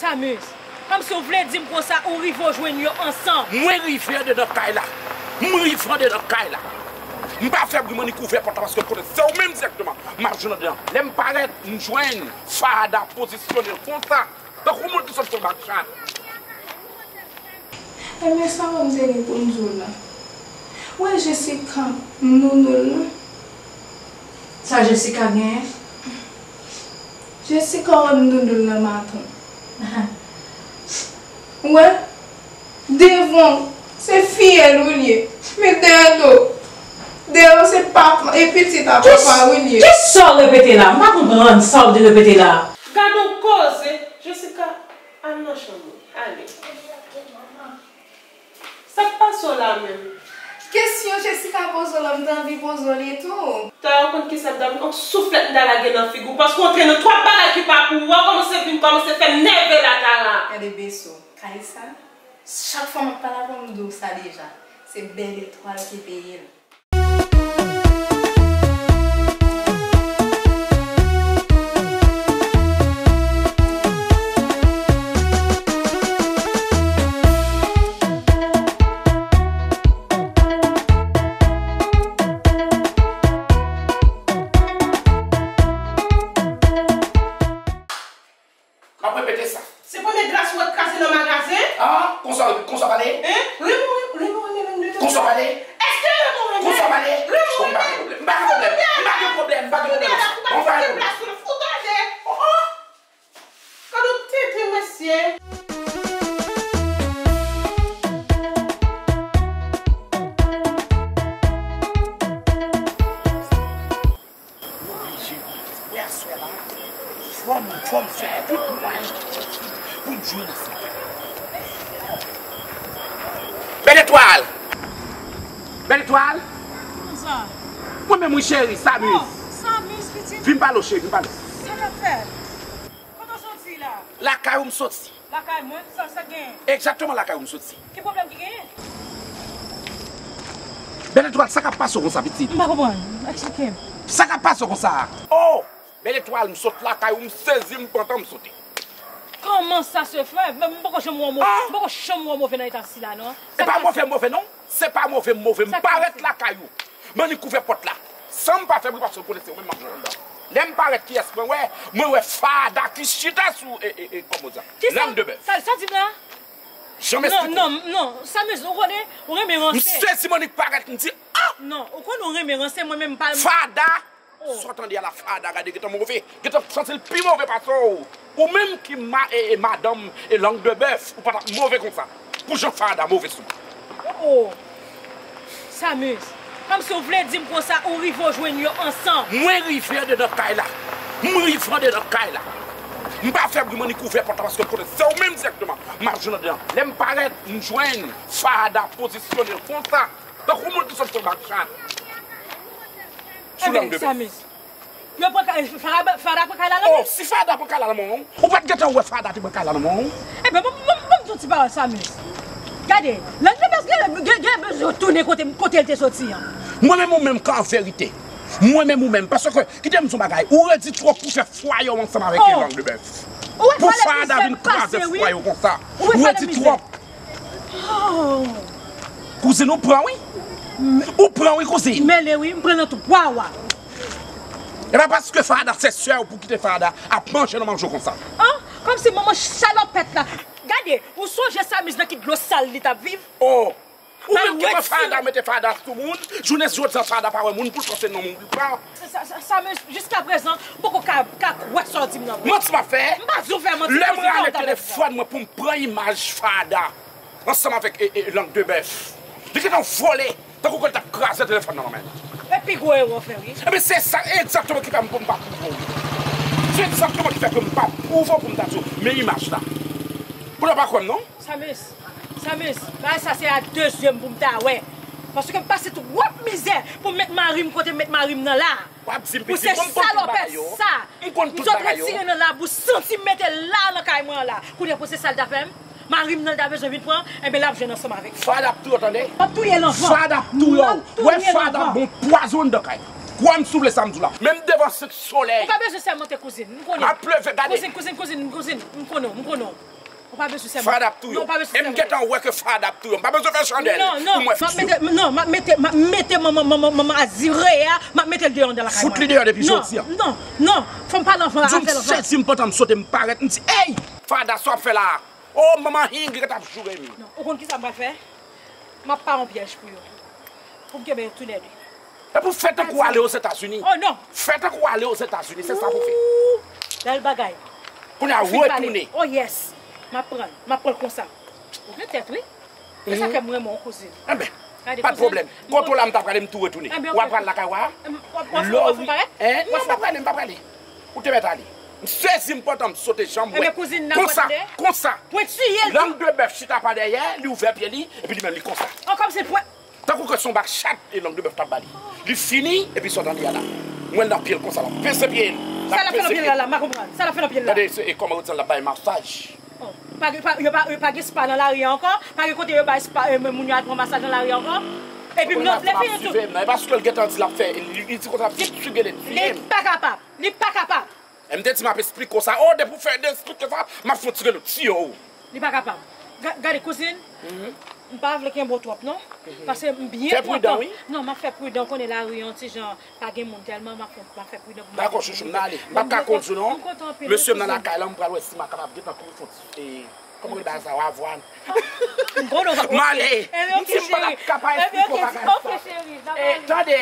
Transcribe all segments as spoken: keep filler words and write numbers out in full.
Samuz, kòmsi w vle di m konsa ou rive w jwenn yo ansanm? Mwen rive andedan kay la. M rive andedan kay la. M pa fè bri, m annik ouvè pòt la paske m konnen se ou menm dirèkteman m ap jwenn andedan. Lè m parèt, m jwenn Farhada pozisyone l konsa. Tankou moun ki sot fè bak chat. Ebyen, sa wè m te gen pou m di w la? Ou wè Jessica, m nounou l lan? Sa Jessica genyen? Jessica wè m nounou l nan maten. Ou wè? Devan w, se fiyèl ou l ye. Men dèyè do w, dèyè w se papa, e pitit a papa w l ye. Kisa w repete la? M pa konprann sa w te repete la. Gad on koze, Jessica, al nan chanm ou. Ale. Sa k pase w la menm? Kesyon Jessica poze w la, m t anvi poze w li tou. Talè w konn kisa m ta vin, on souflèt m ta lage nan figi w, paske w antre nan twòp bagay ki pa pou ou, w kòmanse vin kòmanse fè m nève la, Tara. Gade beso, kay sa, chak fwa m ap pale avè w, m di w sa deja, se Bèl Etwal ki peye l. M ap repete sa. Se premye glas ou wè k kraze nan magazen? Ah, konsa, konsa pale? Hein? Raymond, Raymond renmen Langue de Bœuf? Konsa pale? Èske Raymond renmen? Konsa pale? Raymond renmen? Bon, m pa gen pwoblèm. M pa gen pwoblèm. M pa gen pwoblèm. M pa gen pwoblèm. Bon, m pa gen pwoblèm. Ou tande? Oh, oh. Gad on tenten, mesye. Oblije. Wè aswè la, fò m, fò m fè tout mwayen ki posib pou m jwenn ansanm. Bèl Etwal! Bèl Etwal! Kòman sa? Mwen menm wi cheri, Samuz. Oh, Samuz, pitit. Vin pale w cheri, vin pale w. Sa k ap fèt? Kote w soti la? Lakay ou m soti. Lakay mwen? Sa, sa k genyen? Egzakteman lakay ou m soti. Ki pwoblèm ki genyen? Bèl Etwal, sa k ap pase w konsa, pitit? M pa konprann. Eksplike m. Sa k ap pase w konsa? Oh! Bèl Etwal, m sot lakay ou, m sezi, m pran tan, m sote. Kòman sa se fè? Men m poko janm wè w mo-, ah! M poko janm wè w move nan eta sila, non. E pa move m move, non. Se pa move m move. M parèt lakay ou. M annik ouvè pòt la. San m pa fè bri paske m konnen se ou menm m ap jwenn anndan. Lè m parèt, kiyès mwen wè? Mwen wè Farhada ki chita sou, e, e, e, kòman w di sa? Kisa? Langue de Bœuf. Sa, sa di m la? Jan m eksplike w. Non, non, non. Samuz, ou konnen, ou renmen ranse. M sezi, m annik parèt, m di, ah! Non, ou konnen ou renmen ranse, mwen menm m pa. Farhada! Oh. Sa w tande a la, Farhada, gade, gentan move. Gentan santi l pi move pase w. Ou menm ki ma-, e, e, madanm, e, Langue de Bœuf, ou pa t ap move konsa. Pou jan Farhada move sou mwen. Oh, oh. Samuz, kòmsi w vle di m konsa ou rive w jwenn yo ansanm? Mwen rive andedan kay la. M rive andedan kay la. M pa fè bri, m annik ouvè pòt la paske m konnen se ou menm dirèkteman m ap jwenn andedan. Lè m parèt, m jwenn Farhada pozisyone l konsa. Tankou moun ki sot fè bak chat. Sou Langue de Bœuf. Samuz. Yo pran kay, Farhada, Farhada pran kay la nan men. Oh, si Farhada pran kay la nan men w, ou pa t gentan wè Farhada te pran kay la nan men w? Ebyen, ban m, ban m, ban m di w ti pawòl, Samuz. Gade, Langue de Bœuf gen, gen, gen bezwen tounen kote, kote l te soti an. Mwen menm ou menm, ka an verite. Mwen menm ou menm, paske, kite m di w yon bagay, ou redi twòp pou fè fwaye w ansanm avèk Langue de Bœuf. Pou Farhada vin kraze fwaye w konsa. Ou redi twòp. Oh. Kouzin, ou pran wi. Ou pran wi, kouzin. Mele wi, m pran nan tou pwa wa. E pa paske Farhada se sè w pou kite Farhada ap manje nan manje w konsa. An? Kòmsi manman salopèt la. Gade, ou sonje Samuz nan ki dlo sal li t ap viv? Oh. Ou menm ki pran Farhada, mete Farhada sou moun. Jounen jodi a Farhada pa wè moun pou l panse non moun pou l pran. Sa, sa, Samuz, jiskaprezan, m poko ka, ka kwè sa w di m nan vre. Manti m ap fè? M pa di w fè manti. Lè m rale telefòn mwen pou m pran imaj Farhada ansanm avèk, e, e, Langue de Bœuf. Li gentan vole, tankou ke l t ap kraze telefòn nan nan men l. E pi gwo erè w fè, wi. Ebyen, se sa egzakteman ki fè m, pou m pa pwouve w. Se egzakteman ki fè ke m pa pwouve w pou m ta di w, men imaj la. Pou w pa kwè m, non? Samuz, Samuz, bagay sa se a de zye m pou m ta wè. Paske m pase twòp mizè pou m met mari m kote m met mari m nan la. W ap di m pitit, bon, m konn tout bagay yo. M konn tout bagay yo. M sot retire nan labou, santi m mete l la nan kay mwen an la. Kounye a pou se sa l ta fè m? Mari m nan l ta bezwen vin pran, enben l ap jwenn ansanm avèk. Farhada ap touye w, tande. M ap touye l anvan. Farhada ap touye w. M ap touye l anvan. Wè Farhada ap bon pwazon anndan kay la. Kwè m si w vle sa m di w la. Menm devan senk solèy. Ou pa bezwen sèmante kouzin, m konnen. M ap leve, gade. Kouzin, kouzin, kouzin, kouzin, m konnen w, m konnen w. Ou pa bezwen sèmante. Fada ap touye w. Non, ou pa bezwen sèmante. E m gentan wè ke Fada ap touye w. M pa bezwen fè chandèl. Non, non, m ap mete, non, m ap mete, m ap mete manman, manman, manman Azire a, m ap mete l deyò anndan lakay mwen. Fout li deyò depi jodi a. Non, non, non, fò m pale anvan, afè l anvan. Di m sezi m pantan m sote m parèt, m di, ey! Fada, sa w ap fè la a? Oh, manman Hing ki t ap joure m. Non, ou konn kisa m pral fè? M ap pare yon pyèj pou yo. Pou m kenbe yo toulède. E pou fè tankou w ale Ozetazini. Oh non! Fè tankou w ale Ozetazini, se sa pou fè. Ooh, bèl bagay. Kounye a, retounen. Oh yes. M ap pran l. M ap pran l konsa. Ou gen tèt, wi. E sa fè m renmen w, kouzin. Enben, pa de pwoblèm. Kote w la, m ta prale, m tou retounen. W ap pral lakay w a? W ap, w ap, w ap fè parèt? Hein? Non, m pa prale, m pa prale. Ou te mèt ale. M sezi m pantan m sote janm wè. Enben, kouzin nan konsa, konsa. Pwentiye l tou. Lang de bèf chita pa dèyè, li ouvè pye li, epi li menm li konsa. An kòm se pwen. Tankou ke se yon bak chat e lang de bèf t ap ba li. Li fini, epi sa w tande a la. M wè l nan pye l konsa, l ap peze pye l. Sa l ap fè nan pye l la, la, m pa konprann. Sa l ap fè nan pye l la. Tande, se, e kòman yo di sa, l ap bay masaj. Oh, pa gen, pa, yo pa, yo pa gen spa nan lari a ankò? Pa gen kote yo bay spa, e, moun yo al pran masaj nan lari a ankò? Epi m nan vle fini tou. Konprann sa m ap swiv nan, e paske l gentan di l ap fè, li, li di konsa l ap swiv, swiv, li pa kapab. Li pa kapab. E m te di m ap esplike w sa. Oh, depi w fè de esplike sa, m ap fè w tire l, tiye w. Li pa kapab. Ga-, gade, kouzin, m pa vle kenbe w twòp, non. Paske m byen kontan. Fè pridan, wi. Non, m ap fè pridan, w konnen lari an ti jan pa gen moun tèlman, m ap fè, m ap fè pridan pou m. Dakò, chouchou, m nan ale. M p ap ka kondui, non. M kontan anpil, wi, kouzin. Mesye, m nan lakay la, m pral wè si m kapab gentan pran fon ti, e, kòman yo di sa, wavwàn. M konnen w pa pran. M ale. M di m pa t ap ka pa esplike w bagay sa. Enben, oke, cheri, n ap ale. E, tande.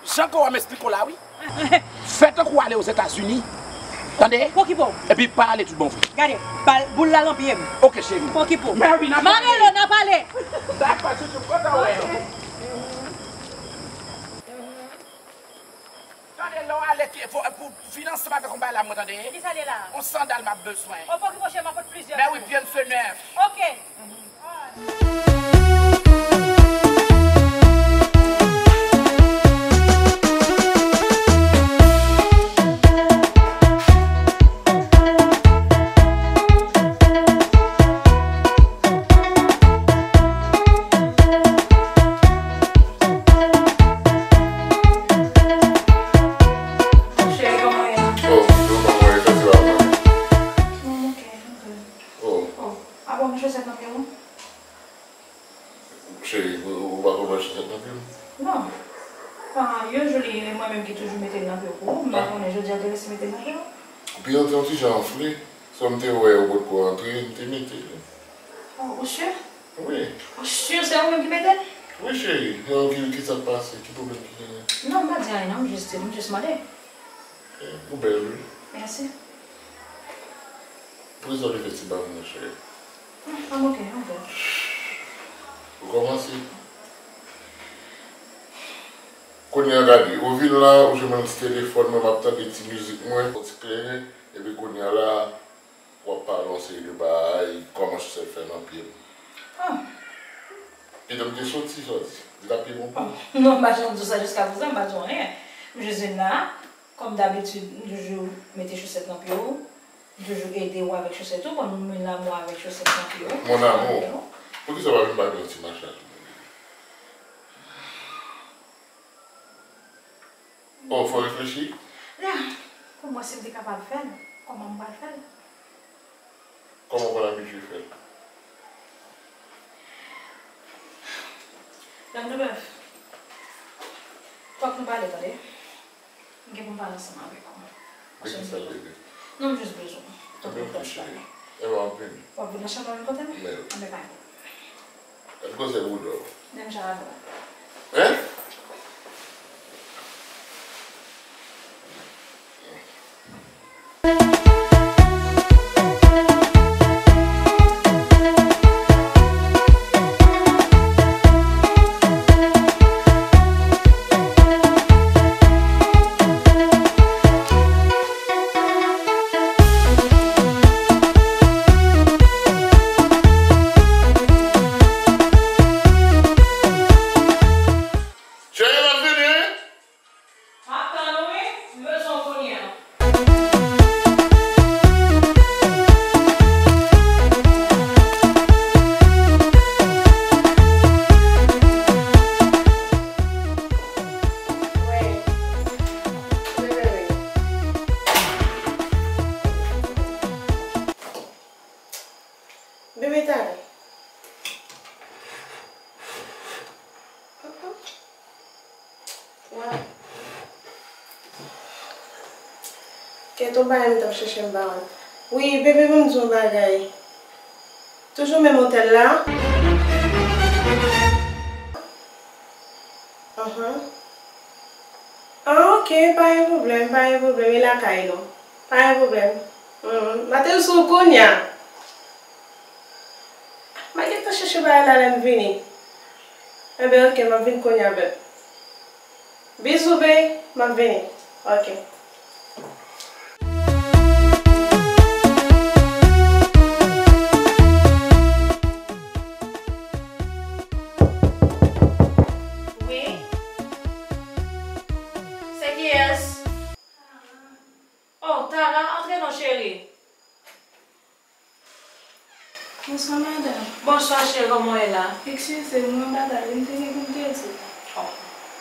Jan ke w wè m esplike w la, wi. Fè tankou w ale Ozetazini. Tande? Okipe w. Epi pa ale tout bon vre. Gade, bal, boul la nan pye m. Oke, cheri. Okipe w. Mary, n ap pale. Marelo, n ap pale. Dakò, chouchou, m kontan wè w. Tande, lè w ale, ki, pou, pou finanse m avèk yon bagay la, mwen, tande. Kisa l ye la? Yon sandal m ap bezwen. O, okipe w, cheri, m ap pot plizyè. Mary, pye m se nèf. Oke. Cheri, kòman w ye? Oh, yo pa mwen, fè ti la mwen. Oh, ok, ok. Oh. Oh, a bon, chosèt nan pye w? Cheri, ou, ou pa konn wè chosèt nan pye m? Non. Ah, yon jou li, e mwen menm ki toujou mete l nan pye w pou ou, m pa konnen jodi a te resi mete l nan pye w. Pye an te yon ti jan anfle, so m te wè ou potko antre, m te mete l. Oh, ou si? Wi. Ou si se ou menm ki mete l? Wi, cheri. Non, ki, ki sa k pase? Ki pwoblèm ki genyen? Non, m pa di anyen, non, m jis di, m jis mande. Eh, ou bèl, wi. Mèsi. Poukisa w te fè ti bab mwen, cheri? Ah, ok, ok. Ou kòmanse. Kounye a gade, ou vin la, ou jwenn mwen nan ti telefòn mwen, m ap tande ti mizik mwen, yon ti kleren, epi kounye a la, w ap pale yon seri de bagay, kòman chosèt fè nan pye m. Ah. Etan m te soti, sa w di? Li t ap pi bon pou ou? Non, m pa janm di w sa jiska prezan, m pa di w anyen. M jis vin la, kòm dabitid, m toujou mete chosèt nan pye w. M toujou ede w avèk chosèt ou, ban m lanmou avèk chosèt nan pye w. Mon amour, poukisa w pa vin ba m yon ti masaj? Oh, fò reflechi? Ya, pou m wè si m te kapab fè l, kòman m pral fè l? Kòman w konn abitye fè l? Lang de bèf, fòk nou pale, tande. M gen pou m pale ansanm avèk ou. De ki sa l te di? Non, m jis bezwen w. Anpil, cheri. Enben, w ap vini. W ap vin nan chanm nan vin kote m? Anben, pa gen pwoblèm. Gad gwosè boudò. Menm jan avè w. Hein? Talè. Waw. Kèt, on bagay m t ap chèche, m pa wè l. Wi, bebe, ban m di w yon bagay. Toujou menm otèl la? Ahan. Ah, ok, pa gen pwoblèm, pa gen pwoblèm, e lakay nou. Pa gen pwoblèm. Mhm. M a te sou kounya. M a gentan chèche bagay la lè m vini. Enben, ok, m ap vin kounya, beb. Bizou, bey, m ap vini. Ok. Wi? Se kiyès? Oh, Tara, antre non, cheri. Bonswa, madanm. Bonswa, cheri, kòman w ye la? Eskize m, yon bagay wi m te gen pou m te di w. Oh,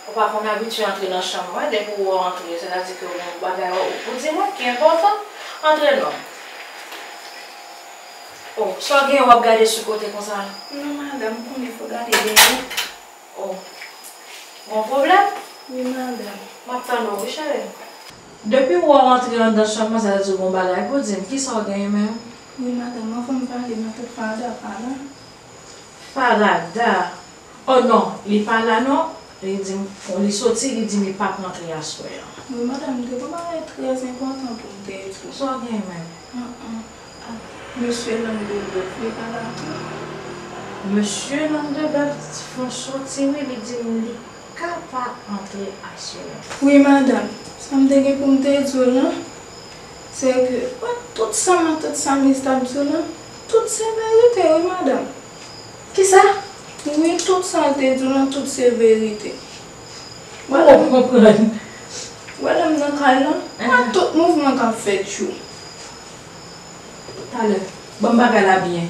ou pa konn abitye antre nan chanm mwen, depi w wè w antre, sètadi ke w gen yon bagay ou pou di mwen ki enpòtan. Antre non. Oh, sa w gen w ap gade sou kote konsa? Non, madanm, ou konnen fò w gade dèyè. Oh. Gon pwoblèm? Wi, madanm. M ap tande w, wi, cheri. Depi w wè w antre anndan chanm mwen, sa vle di w gon bagay pou di m. Kisa w genyen menm? Wi, madanm, anvan m pale, matant Farada pa la. Farada? Oh non, li pa la non. Li di m, li soti, li di m li p ap rantre aswè an. Wi, madanm, m te gon bagay trè enpòtan pou m te di w. Sa w genyen menm? An, an. Ah, mesye Lang de Bèf, li pa la tou? Mesye Lang de Bèf fè yon soti, wi, li di m li ka pa antre aswè a. Wi, madanm, sa m te gen pou m te di w lan, se ke, wè, tout sa matant Samis t ap di w lan, tout se verite, wi, madanm. Kisa? Wi, tout sa l te di w lan, tout se verite. Wè, lè m nan kay lan, wè, tout mouvman k ap fèt yo. Talè, ban m bagay la byen.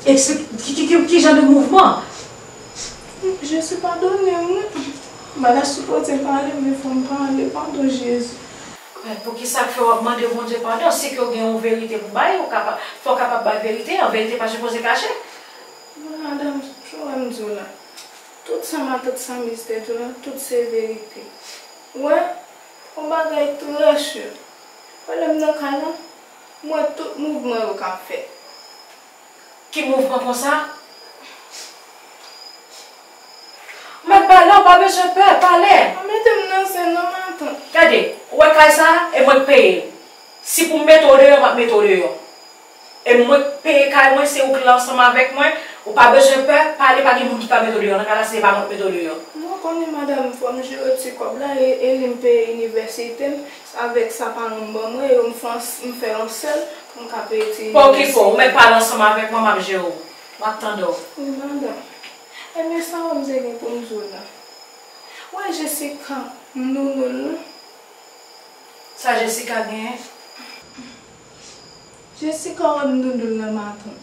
Eksplike, ki, ki, ki, ki jan de mouvman? Jezi padone m, wi. M pa ta sipoze pale, men fò m pale. Padon, Jezi. Men poukisa k fè w ap mande Bondye padon? Si ke w gen yon verite pou bay, ou kapa-, fò w kapab bay verite an. Verite pa sipoze kache. Bon, madanm, jan w wè m di w la, tout sa matant Samis te di w lan, tout se verite. Ou wè, yon bagay trè si. Wè, lè m nan kay lan, m wè tout mouvman yo k ap fèt. Ki mouvman konsa? Mèt pale, ou pa bezwen pè, pale. Pa mete m nan sèn non, matant. Gade, ou wè kay sa a, e mwen k peye l. Si pou m mete w deyò, m ap mete w deyò. E mwen k peye kay mwen, se ou k la ansanm avèk mwen, ou pa bezwen pè, pale, pa gen moun ki ka mete w deyò. Nan kay la, se pa mwen k mete w deyò. Mwen konnen, madanm, fò m jere ti kòb la, e, e li m peye inivèsite m, avèk sa paran m ban mwen, e m fè an, m fè an sèl pou m ka peye ti inivèsite. Pokipo, ou mèt pale ansanm avèk mwen, m ap jere w. M ap tande w. Wi, madanm. Ebyen, sa w wè m te gen pou m di w la. Ou wè Jessica, m nounou l lan? Sa Jessica genyen? Jessica wè m nounou l nan maten.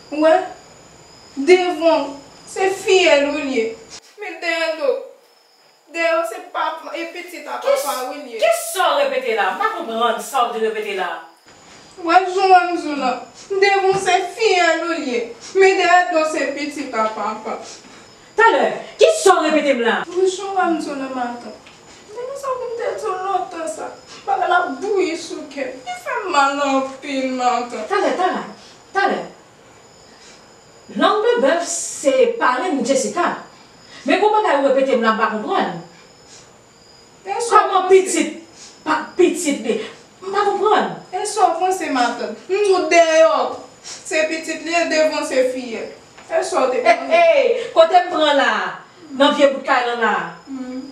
Ou wè? Devan w, se fiyèl ou l ye. Men dèyè do, dèyè w se papa e pitit a papa w l ye. Kisa w repete la? M pa konprann sa w te repete la. Ou wè jan w wè m di w lan? Devan w se fiyèl ou l ye, men dèyè do w se pitit a papa. Talè, kisa w repete m la? Wi, jan w wè m di w lan maten. Depi sa pou m te di w lontan sa. Bagay la bouyi sou kè m. Li fè m mal anpil maten. Talè, talè, talè. Lang de bèf se parenn Jessica. Men gon bagay ou repete m la m pa konprann. Kòman pitit pa pitit li? M pa konprann. E sa w panse, matant? M di w dèyè w se pitit li ye, devan se fiyèl. E sa w te panse? Hey, hey, kote m pran la a? Nan vye bout kay lan la a? Hmm.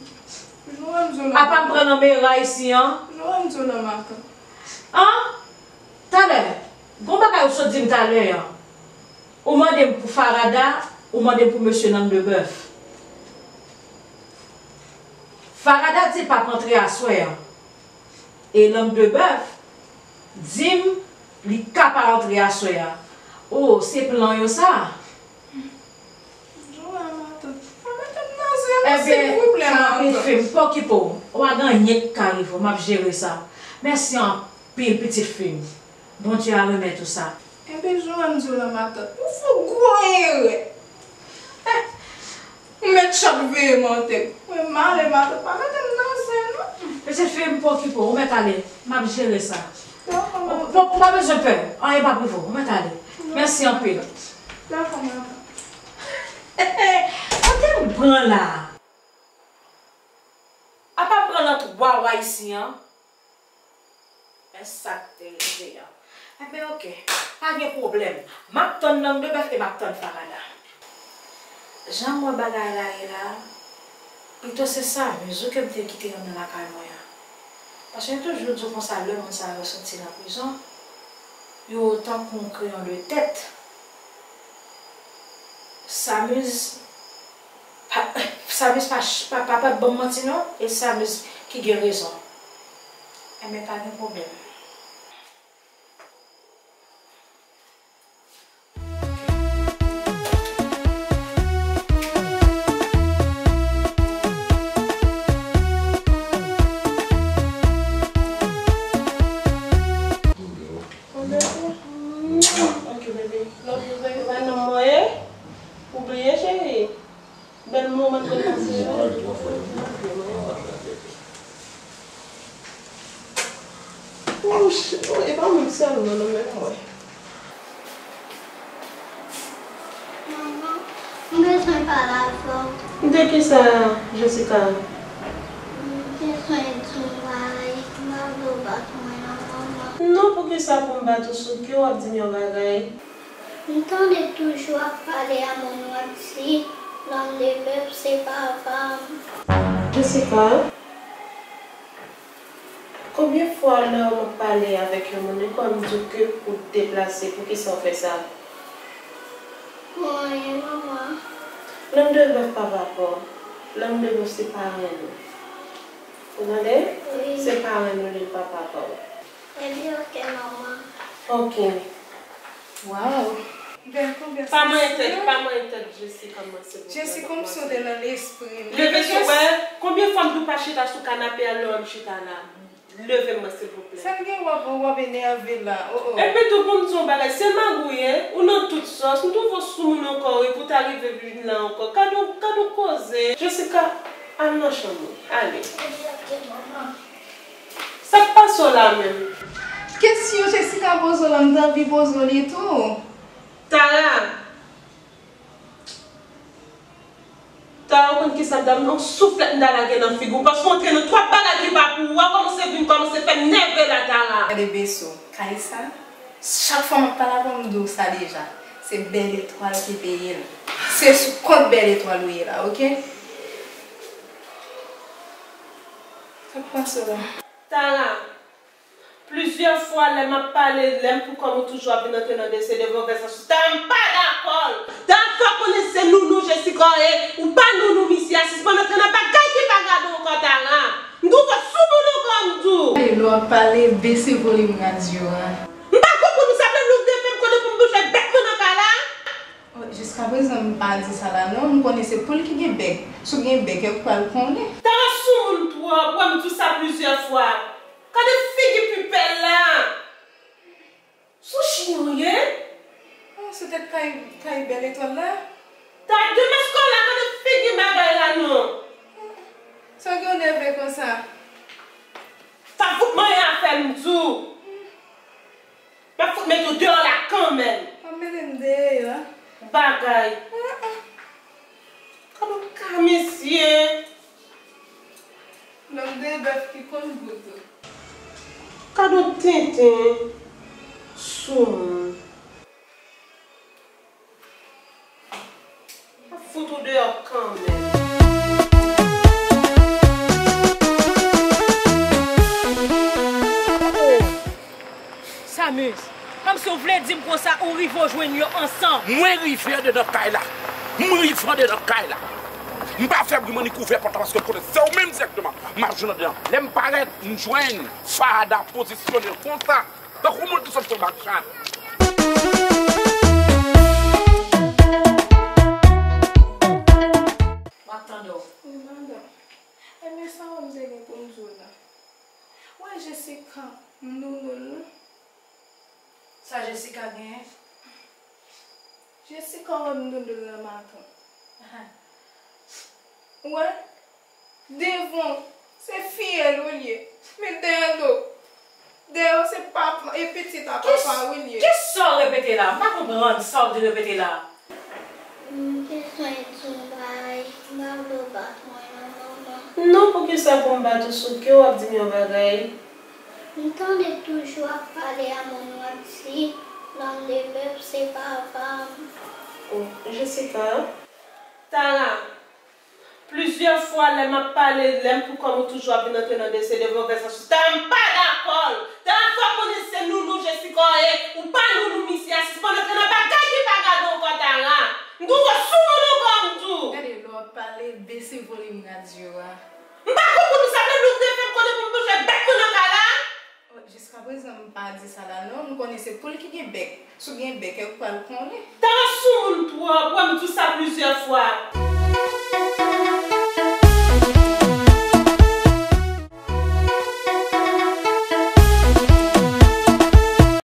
Jan w wè m di w lan. Apa m pran nan mera isi an? Jan w wè m di w lan, matant. An? Talè, gon bagay ou sot di m talè an. Ou mande m pou Farada, ou mande m pou mesye Lang de bèf. Farada di l p ap antre aswè an. E Lang de bèf di m li ka pa antre aswè a. O, se plan yo sa. Jan w wè, matant. Pa mete m nan zen non, silvouplè, matant. Ebyen, pa anpil fi m, pa okipe w. Ou pa gen anyen k ka rive w, m ap jere sa. Mèsi anpil, pitit fi m. Bondye a remèt ou sa. Enben, jan m di w la, matant, ou fè gwo erè. Ou mèt chak veye mantèg. Mwen m ale, matant, pa mete m nan zen, non. Pitit fi, m pa okipe w, ou mèt ale. M ap jere sa. Dakò, matant. Ou pa bezwen pè. Anyen p ap rive w. Ou mèt ale. Mèsi anpil. Dakò, matant. Kote m pran la? Apa pran nan twa wa isi an? Men sa k te rive an. Enben, oke. Pa gen pwoblèm. M ap tann lang de bèf e m ap tann Farada. Jan m wè bagay la ye la, pito se Samuz wi ke m te kite anndan lakay mwen an. Paske yo toujou di w konsa, lè moun sa yo soti nan prizon, yo tankou yon kreyon de tèt. Samuz Pa, Samuz pa, pa, pa, pa ban m manti non, e Samuz ki gen rezon. Enben, pa gen pwoblèm. Ok, bebe. Lòt jou, se pa nonm mwen ye? Ou bliye, cheri? Bèl moman n konn pase yo. Wouch, e pa mwen sèlman non, menm mwen. Manman, m bezwen pale avè w. De kisa, Jessica? M bezwen di w yon bagay, m pa vle w bat mwen non, manman. Non, poukisa pou m bat ou? Sou ki w ap di m yon bagay? M tande toujou ap pale a moun w ap di lang de bèf se papa m. Jessica, konbyen fwa lè m ap pale avèk yon moun, li kwè m di w ke pou w deplase, poukisa w fè sa? Pou anyen, manman. Lang de bèf pa papa w. Lang de bèf se paran nou. Ou tande? Wi. Se paran nou, li pa papa w. Ebyen, oke, manman. Oke. Waw. Bèl konvèsasyon. Pa manyen tèt, pa manyen tèt, Jessica, mwen, silvouplè. Jessica, m sote nan lespri m. Leve sou, wè, konbyen fwa m di w pa chita sou kanape a lè w wè m chita la? Leve mwen, silvouplè. Sa l gen w ap, w ap enève la? O, o. Epi tou, pou m di w yon bagay, se magouye, ou nan tout sòs, m twouve w sou moun ankò, wi, pou w ta rive vin la ankò. Gade w, gade w koze. Jessica, al nan chanm ou. Ale. Ebyen, oke, manman. Sa k pase w la menm? Kesyon Jessica poze w la, m t anvi poze w li tou. Tara! Tara, ou konn kisa m ta, yon souflèt m ta lage nan figi w, paske w antre nan twòp bagay ki pa pou ou, w a kòmanse vin kòmanse fè m nève la, Tara. Gade Beso, kay sa, chak fwa m ap pale avè w, m di w sa deja, se Bèl Etwal ki peye l. Se sou kont Bèl Etwal ou ye la, oke? Sa k pase w la? Tara, plizyè fwa lè m ap pale, lè m pou kòm ou toujou ap vin antre nan dese de vòvè sans ou. Tara, m pa dakò l. Tara, fò w konnen se nounou Jessica w ye, ou pa nounou misye a, sispann antre nan bagay ki pa gade w ankò, Tara. M twouve w sou moun ankò, m di w. Lè w ap pale, bese volim radyo a. M pa konprann ou, sa vle di w vle fè m konnen pou m touche bèk mwen nan kay la? Oh, jiskaprezan, m pa di sa la non. M konnen se poul ki gen bèk. Si w gen bèk, ou pral konnen. Tara sou moun twòp, wè m di w sa plizyè fwa. Gade figi pipèl la. Sou chen w ye? Oh, sou tèt kay, kay Bèl Etwal la? Tara, demaske w la, gade figi bagay la non. Sa w gen w nève konsa? Sa fout manyen afè m di w. M ap fout mete w deyò la kanmenm. Pa mete m deyò. Bagay. Ah, ah. Gade yon ka mesye. Lang de bèf ki konn goute. Gade yon tenten sou moun. Ap fout ou deyò kanmenm. Samuz, kòmsi w vle di m konsa ou rive w jwenn yo ansanm. Mwen rive andedan kay la. M rive andedan kay la. M pa fè bri, m annik ouvè pòt la paske m konnen se ou menm dirèkteman m ap jwenn andedan. Lè m parèt, m jwenn Farada pozisyone l konsa. Tankou moun ki sot sou machin. M ap tande w. Wi, madanm. Ebyen, sa w wè m te gen pou m di w la? Wè Jessica, m nounou l. Sa Jessica genyen? Jessica wè m doudoul nan maten. Ou wè? Devan, se fiyèl ou l ye. Men dèyè do, dèyè se papa, e pitit a papa ou l ye. Kisa w repete la? M pa konprann sa w te repete la. M bezwen di w yon bagay. M pa vle w bat mwen non, manman. Non, poukisa pou m bat ou sou kè w ap di m yon bagay? M tande toujou ap pale a moun w ap di, L'homme de l'heure se papa m. Oh, Jessica. Tara, plizyè fwa lè m ap pale, lè m pou kòm ou toujou ap vin antre nan dese de movèz sans. Tara, m pa dakò. Tara, fò w konnen se nounou Jessica w ye, ou pa nounou misye a, sispann antre nan bagay ki pa gade w ankò, Tara. M twouve w soumoun ankò, m di w. Gade, lè w ap pale, bese volim radyo a. M pa konprann ou, sa vle di w vle fè m konnen pou m bouje bèk mwen nan kay la? Oh, jiskaprezan, m pa di sa la non. M konnen se poul ki gen bèk. Si w gen bèk, ou pral konnen. Tara soumoun twòp, wè m di w sa plizyè fwa.